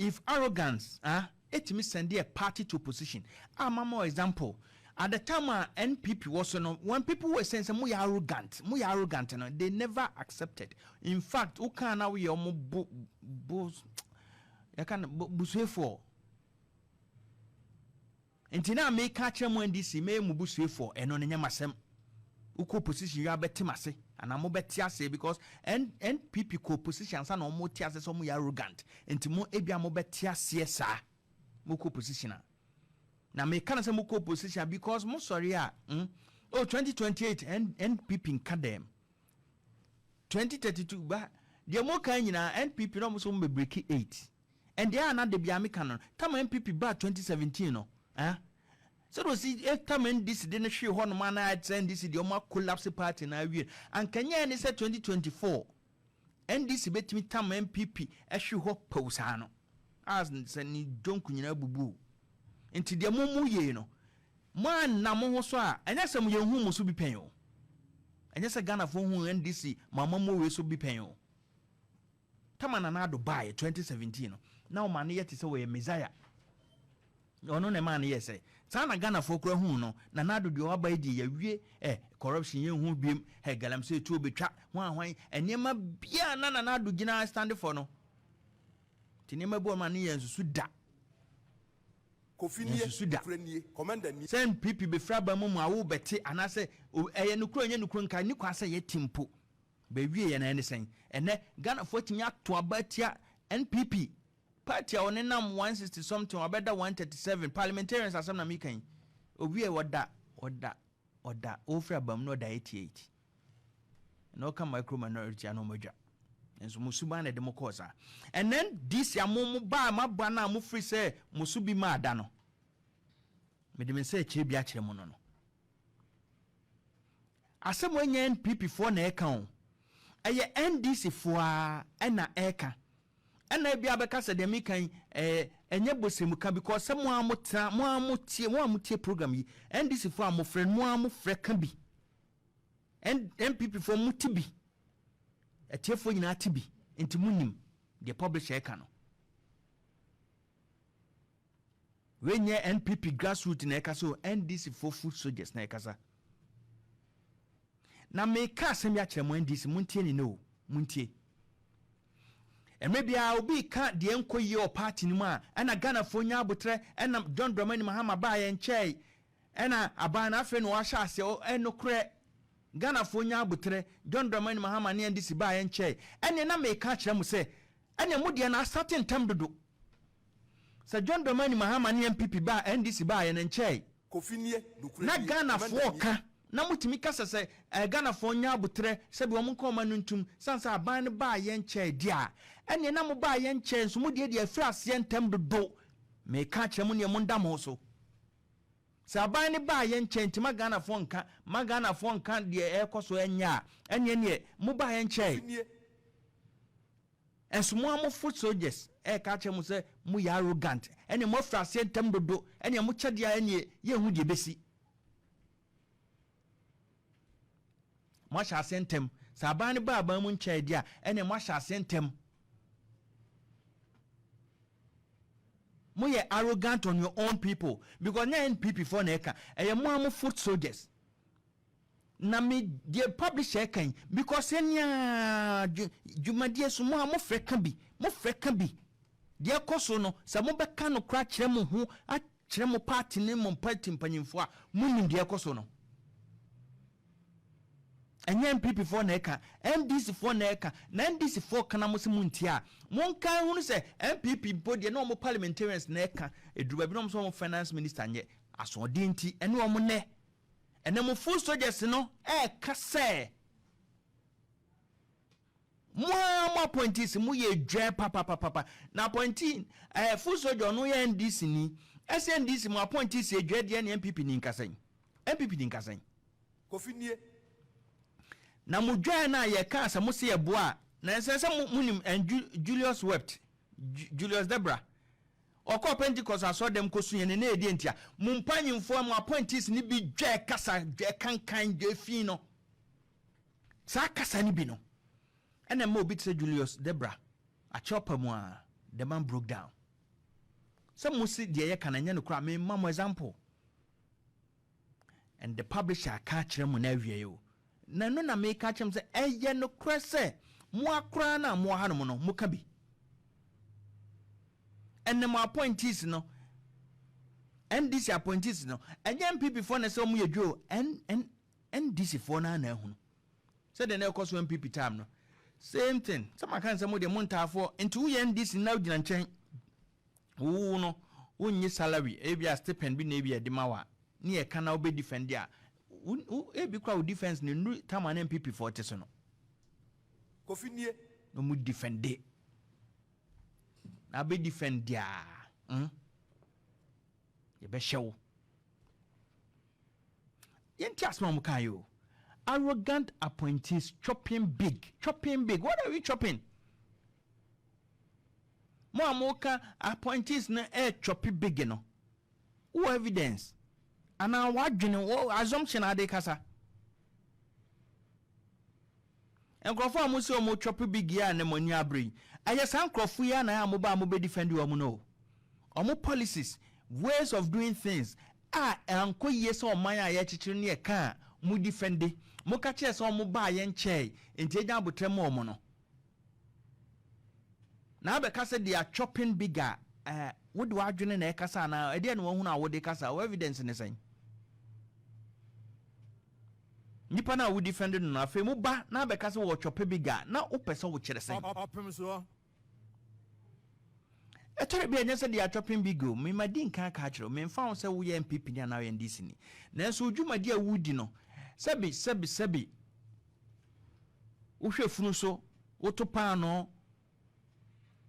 If arrogance ah ɛtumi send a party to opposition a, mama example, at the time a NPP wɔ so no, when people were saying sɛ moyɛ arrogant, moyɛ arrogant no, they never accepted. In fact, wokaa na woyɛ ɔmo bo bo yɛka no busuefoɔ. Nti na meka kyerɛ mo NDC, mɛyɛ mo busuefoɔ. Ɛno no nyɛ masɛm. Wokɔ opposition yi, abɛte m ase anaa mobɛte ase, because NPP kɔ opposition ansa na ɔmo te ase sɛ ɔmo yɛ arrogant. Nti mo ebia mobɛte aseɛ saa mokɔ opposition a. Na meka no sɛ mokɔ opposition because mo sɔre a, oh, 2028 NPP nka dɛm, 2032 ba deɛ moka nyinaa, NPP na ɔmo so mo bɛbreak 8. And deɛ a na de bia meka no, tama NPP ba 2017 no, eh? Sɛde osi tama NDC de no hwee hɔ nom ana sɛ NDC deɛ ɔmo collapse party na awie, ankanyɛ ne sɛ 2024 NDC bɛtumi tama NPP ɛhwe hɔ pɛw saa no a, sɛ ne dwonku nyinaa bubu. Nti deɛ mo mu yie no, mo anna mo ho so a, ɛnyɛ sɛ mo yɛnhu mo so bi pɛn o. Ɛnyɛ sɛ Ghanafoɔ hu NDC mo ama mo wei so bi pɛn o. Tama Nana Ado baeɛ 2017 no, na ɔma no yɛ te sɛ wɔyɛ messiah. Ɔno na ɛmaa no yɛ sɛ saa na Ghanafoɔ kora hu no. Nana Ado deɛ ɔaba yi deɛ, yɛwie ɛ corruption, yɛnhu biem ɛ galamsey tuo betwa hwan hwan nneɛma bia na Nana Ado gyina stand for no. Nti nneɛma bi wɔ ma no yɛ nsusu da. Kofi nie. Yɛnsusu da. Kure nie, commander nie. Sɛ NPP bɛfiri aba mu a wobɛte anaasɛ ɛyɛ nokuro, ɛnyɛ nokuro, nka ni kwa sɛ yɛte mpo bɛwie yɛ na ɛne sɛn. Ɛnɛ Ghanafoɔ atumi ato aba atia NPP party a ɔne nam 160 something, wabɛda 137 parliamentarians. Asɛm na meka yi, owie ɔda ɔfiri aba mu na ɔda 88 na ɔka micro minority ana ɔmadwa nso mo suban na ɛde mo kɔɔ saa. And then this a mo baa mo aba no a mofiri sɛ mo so bi maa da no, mede me nsa akyire bi akyerɛ mo no asɛm wɔnyɛ NPP foɔ na ɛka o, ɛyɛ NDC foɔ a ɛna ɛka. Ɛna ebi abɛka sɛ deɛ meka yi ɛnyɛ bosemu ka, because sɛ mo a mo tena, mo a mo tie, mo a mo tie program yi, NDC foɔ a mo frɛ, mo a mo frɛ ka bi, NPP foɔ mo ti bi, ɛtiefoɔ nyinaa ti bi. Nti mo nim deɛ publisher ɛka no. Wei nyɛ NPP grassroot na ɛka so, NDC foɔ foot soldiers na ɛkasa. Na meka asɛm bi akyerɛ mo NDC, montie ne no o, montie. Mmerɛ biara obi ka deɛ nkɔ yie wɔ party no mu a, ɛna Ghanafoɔ nya abotrɛ. Ɛna John Dramani Mahama baa yɛn nkyɛn, ɛna aban no afei na wahyɛ aseɛ. Ɛnokorɛ, Ghanafoɔ nya abotrɛ, John Dramani Mahama ne NDC baa yɛn nkyɛn. Ɛneɛ na meka akyerɛ mo sɛ ɛneɛ mo deɛ no asate ntɛm dodo sɛ John Dramani Mahama ne NPP baa, NDC baa yɛn nkyɛn. Kofi nie, nukure na nie. Ghanafoɔ commander nie. Ka na motumi kasa sɛ Ghanafoɔ nya abotrɛ sɛbi wɔn nka ɔma no ntum san sɛ aban no baa yɛn nkyɛn deɛ a, ɛneɛ na mo baa yɛn nkyɛn nso mo deɛ deɛ afiri aseɛ ntɛm dodo. Meka kyerɛ mo neɛ mo nda mo so sɛ aban no baa yɛn nkyɛn nti ma Ghanafoɔ nka, ma Ghanafoɔ nka deɛ ɛrekɔ so ɛnyɛ a, ɛneɛ neɛ mo baa yɛn nkyɛn. Kofi nie. Ɛnso mo a mo foot soldiers ɛɛka kyerɛ mo sɛ mo yɛ arrogant, ɛneɛ mo afiri aseɛ ntɛm dodo. Ɛneɛ mo kyɛ deɛ a, ɛneɛ yɛnhu deɛ bɛsi. Mo ahyɛ aseɛ ntɛm sɛ aban no ba aban mu nkyɛn deɛ a, ɛneɛ mo ahyɛ aseɛ ntɛm, moyɛ arrogant on your own people, because nyɛ NPP foɔ na ɛka, ɛyɛ mo a mo foot soldiers. Na me deɛ publisher ɛka yi, because ɛnea dwumadie so mo a mofrɛ ka bi, mofrɛ ka bi deɛ ɛkɔ so no, sɛ mobɛka no kora kyerɛ mo ho, akyerɛ mo party ne mo party mpanyimfoɔ a monim deɛ ɛkɔ so no, ɛnyɛ NPP foɔ na ɛka, NDC foɔ na ɛka. Na NDC foɔ kana mo sɛ mo ntie a, monka hunu sɛ NPP mpo deɛ na ɔmo parliamentarians na ɛka. Ɛduru baabi na ɔmo sɛ ɔmo finance minister nyɛ asoɔden, nti ɛne ɔmo nɛ ɛnɛ mo foot soldiers no ɛɛka sɛ mo a mo appointees mo yɛ dwɛ papapapa. Na appointee foot soldier ɔno yɛ NDC ni, ɛsɛ NDC mo appointees yɛ dwɛ deɛ ne NPP ni nkasɛn, NPP ni nkasɛn. Kofi nie. Na mo dwɛ no a yɛka sɛ mo se yɛ boa a, na ɛsɛ sɛ mo monim ɛn Julius wept Julius Debra ɔkɔɔ Pentecost asɔdɛm kɔsu yɛn ne na ɛdi ntia mo mpanyimfoɔ, mo appointees ni bi dwɛ kasa, dwɛ kankan, dwɛ fi no saa kasa no bi no, ɛna ma obi te sɛ Julius Debra akyɛw pa mu a, the man broke down. Sɛ mo se deɛ yɛka no ɛnyɛ nokorɛ a, memma mo example. And the publisher aka akyerɛ mo no awiei o. Na ɛno na meka akyerɛ mo sɛ ɛyɛ nokorɛ sɛ mo ara koraa no a mowɔ hanom no, moka bi. Ɛnɛ mo appointees no, NDC appointees no, ɛnyɛ NPP foɔ na ɛsɛ wɔn yɛ dwe o, N, N, NDC foɔ no ara na ahunu. Sɛdeɛ na ɛkɔ so NPP time no, same thing. Sɛ maka nsɛ mo deɛ mo ntaafoɔ, nti woyɛ NDC na wogyina nkyɛn, wo no, wonnye salary, ebi a stipend bi na ebi a ɛde ma wo a, ne yɛka na wobɛ defend a, wo, wo, ebi koraa wo defense no nnuru time a na NPP foɔ te so no. Kofi nie. Na wɔn defende. Na abɛ defend a, yɛbɛhyɛ wo. Yɛnti asɛm a wɔn kaa yi o. Arrogant appointees chopping big, chopping big. What are we chopping? Mo a mo ka appointees no ɛ chop big no. Wɔ evidence? Anaa wadwene wɔ assumption ade kasa? Nkurɔfoɔ a mo sɛ wɔn chop big yi a ne mo ani abere yi, ɛyɛ saa nkurɔfoɔ yi a na a mo ba a mo bɛ defend wɔn no. Wɔn policies, ways of doing things a ɛnkɔ yie sɛ ɔman a yɛkyekyere ne yɛka a mo defend. Mo ka kyerɛ sɛ wɔn ba a yɛn nkyɛn nti egya abotire ma wɔn no. Na abɛka sɛ they are chopping big a, wode w'adwene na ɛkasa anaa ɛdeɛ na wɔhunu a wode kasa? Wɔ evidence ne sɛn? Nipa no a wo defend no no, afei mo ba na abɛka sɛ wɔ chop big a, na wopɛ sɛ wokyerɛ sɛn? Ɔpem soɔ. Ɛtɔre bi a ɛnyɛ sɛ they are chopping big o. Mema di nkan ka akyerɛ wo, memfa wo sɛ woyɛ NPP ni anaa woyɛ NDC ni, nanso wo dwumadi a wodi no, sɛbi sɛbi sɛbi, wohwɛ funu so, woto paanoo,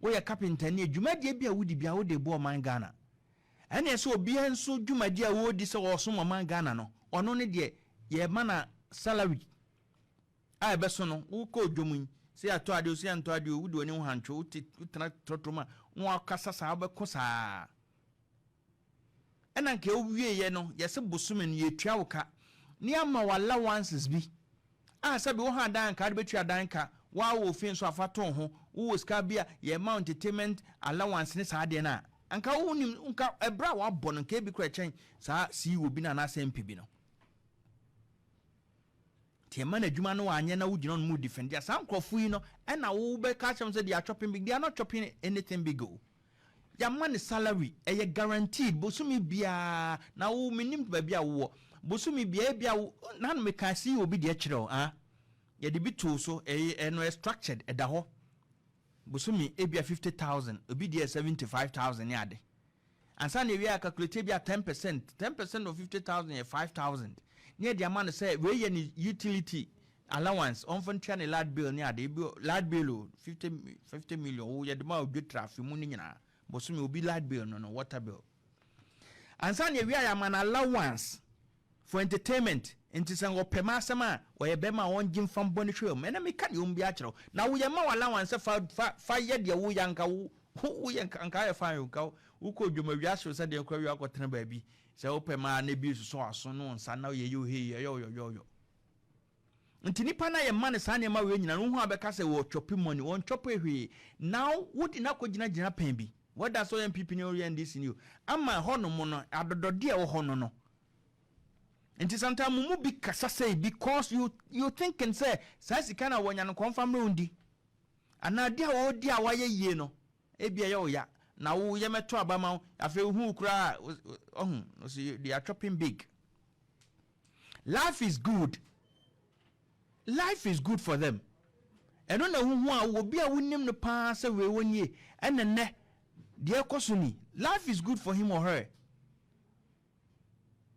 woyɛ carpenter ni, dwumadie bi a wodi bi a wode bɔ ɔman Ghana. Ɛne sɛ obiara nso dwumadi a wɔredi sɛ ɔsom ɔman Ghana no, ɔno ne deɛ yɛma na salary a ɛbɛso no. Wokɔ odwom yi sɛ yɛatɔ adeɛ o, sɛ yɛntɔ adeɛ o, wode w'ani ho hantwo, wote wotena trɔtrɔ mu a na wakasa saa, wobɛko saa. Ɛna nka wowieɛ no, yɛsɛ bosome no yɛtua wo ka ne ama wo allowances bi a sɛbi wo ha dan ka wode bɛtua dan ka, woa wɔ fie nso afa to ho, wowɔ sika bi a yɛma wo entertainment allowance ne saa adeɛ no a, anka wonim nka ɛberɛ a woabɔ no nka ebi kora kyɛn saa CEO bi no anaasɛ MP bi no. Nti ɛma no adwuma no wanyɛ na wogyina no mu defend a, saa nkurɔfo yi no ɛna wobɛka kyerɛ sɛ they are chopping big. They are not chopping anything big o. Yɛama ne salary, ɛyɛ guaranteed bosome biara. Na wo menim baabi a wowɔ bosome biara bi a wo na no meka CEO bi deɛ kyerɛ o. Ah, yɛde bi too so, ɛyɛ ɛno ɛ structured, ɛda hɔ bosome ebia 50,000, obi deɛ 75,000 ne ade. Ansa na ewia calculate bi a 10%, 10% of 50,000 yɛ 5,000, ne yɛde ama no sɛ wei yɛ ne utility allowance, ɔmfa ntua ne light bill ne ade. Ebi light bill o, 50 50 million wo yɛde ma odwe traffic mu ne nyinaa bosome obi light bill no, water bill. Ansa na ewia yɛ ama no allowance for entertainment. Nti sɛ ɔpɛ ma asɛm a ɔyɛ bɛrima a ɔngye mfa mbɔ ne hwɛ mu, ɛna meka deɛ ɔmu bi akyerɛw na woyɛ ma wo allowance sɛ fa yɛ deɛ woyɛ. Nka wo woyɛ nka ayɛ fine o. Nka wokɔ dwom awia hyew sɛ deɛ nkɔ awia akɔtena baabi sɛ wopɛ ma na bi sosɔ aso no nsa na woyɛ yɛ ohei ɛyɛ ɔyɔyɔyɔ. Nti nipa na yɛ ma ne saa nneɛma wei nyinaa no, wohu abɛka sɛ wɔ chop money, wɔn chop hwee. Now wode na akɔ gyina gyina pɛn bi wɔda sɛ ɔyɛ NPP ne ɔyɛ NDC ne o ama hɔnom no adɔdɔdeɛ ɛwɔ hɔ no. Nti sometimes mo mu bi kasa sɛ because you thinking sɛ saa sika na wɔnya no kɔnfa mmerɛ ndi anaa ade a wɔredi a wɔayɛ yie no, ebi ɛyɛ ɔya na wo yɛ mɛto aba ma wo. Afei hu koraa ɔhu ɔsi they are chopping big. Life is good, life is good for them. Ɛno na huhu a obi a wonim no paa sɛ wei wɔ nie, ɛna nnɛ deɛ ɛkɔ so ni, life is good for him or her.